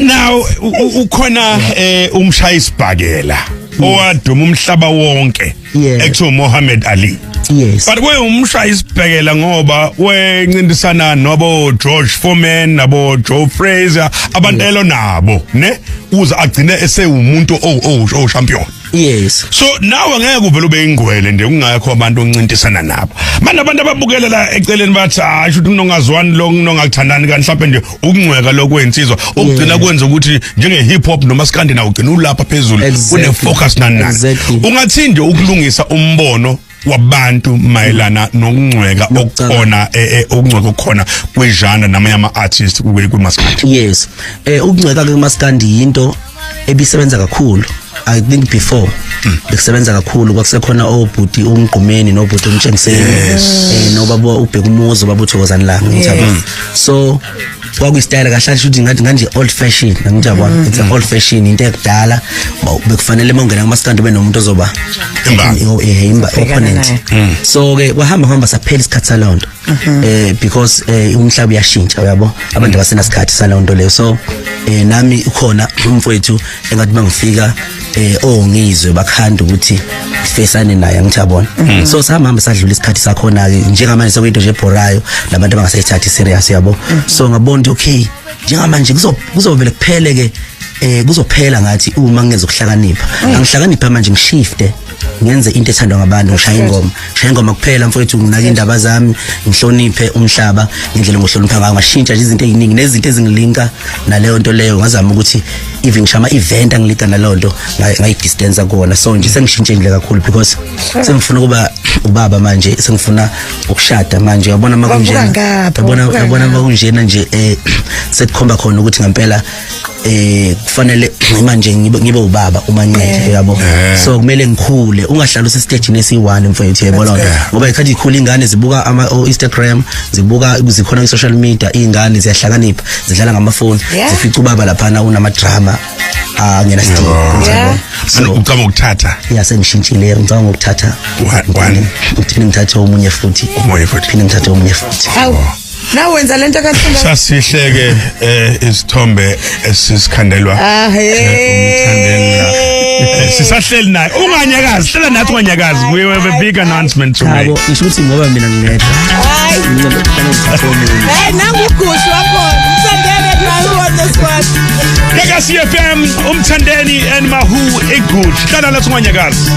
Now ukhona umshaya isibhakela owaduma umhlaba wonke ekuthiwa Muhammad Ali. Yes. But we umshaya isibhakela ngoba wencintisana nobo George Foreman nabo Joe Frazier abantu nabo ne uze agcine esewumuntu o champion. Yes. So nawe ngeke uvele ube ingwele nje kungekho abantu oncintisana nabo. Manje abantu ababukela la eceleni bathi hayi shuthi kunongazwani lo kunongakuthandani kanti mhlawumbe nje ukungcweka lokwezinsizwa okugcina kwenza ukuthi njenge hip hop noma skandi na ugcina ulapha phezulu kune focus nani nani. Ungathi nje ukulungisa umbono wabantu mayelana nokungcweka okukhona ukungcweka okukhona kwegenre namanye ama artists kumaskandi. Yes. Ukungcweka ke kumaskandi into ebisebenza kakhulu. I think before bekusebenza kakhulu kwakusekhona obhuti umgqumeni nobhuti umtshengiseni nobaba ubheka umuzi baba uThokozani la ngithaba. So kwakuyistyle kahle ukuthi ngathi nganje old fashion ngiyabona it's an old fashion into ekudala bekufanele mawungena kumaskandi ube nomuntu ozoba imba opponent. So ke kwahamba hamba saphela isikhathi salonto because umhlaba uyashintsha uyabo abantu abasenasikhathi salonto leyo. So nami ukhona umfowethu engathi mangifika ongizwe bakhanda ukuthi sifesane naye ngiyabona. So sahamba sadlula isikhathi sakhona ke njengamanje sekuyinto nje ebhorayo nabantu abangasayithathi serious yabo. So ngabona ukuthi okay njengamanje kuzovele kuphele ke kuzophela ngathi uma ngizokuhlakanipha angihlakanipha manje ngishifte ngenze into ethandwa ngabantu ngishaya ingoma shaya ingoma kuphela mfowethu nginaka indaba zami ngihloniphe umhlaba ngendlela ngohlonipha ngayo ngashintsha nje izinto eziningi nezinto ezingilinka naleyo nto leyo ngazama ukuthi even ngisho ama event angilinka naleyo nto ngayi distance kuona. So nje sengishintshe nje kakhulu because sengifuna ukuba ubaba manje sengifuna ukushada manje uyabona makunjena uyabona makunjena nje sekukhomba khona ukuthi ngempela kufanele manje ngibe ubaba umanqele yabo. So kumele ngikhule ungahlala usestage nesi1 mfowethu yebo ngoba ikhathi ikhula ingane zibuka ama Instagram zibuka zikhona ku social media ingane ziyahlakanipha zidlala ngamafoni zifica ubaba lapha unama drama angena sidingo. So ucabanga ukuthatha sengishintshile ngicabanga ukuthatha ngithini ngithathe omunye futhi phinde ngithathe omunye futhi. Na wenza lento kahle sasihleke isithombe esisikhandelwa umthandeni sisahleli naye unganyakazi hlala nathi unganyakazi. We have a big announcement to make. Ngisho ukuthi ngoba mina ngingedwa hayi nangu ugushu wakho umthandeni and Mahu on this one. Gagasi FM umthandeni and Mahu Igush hlala nathi unganyakazi.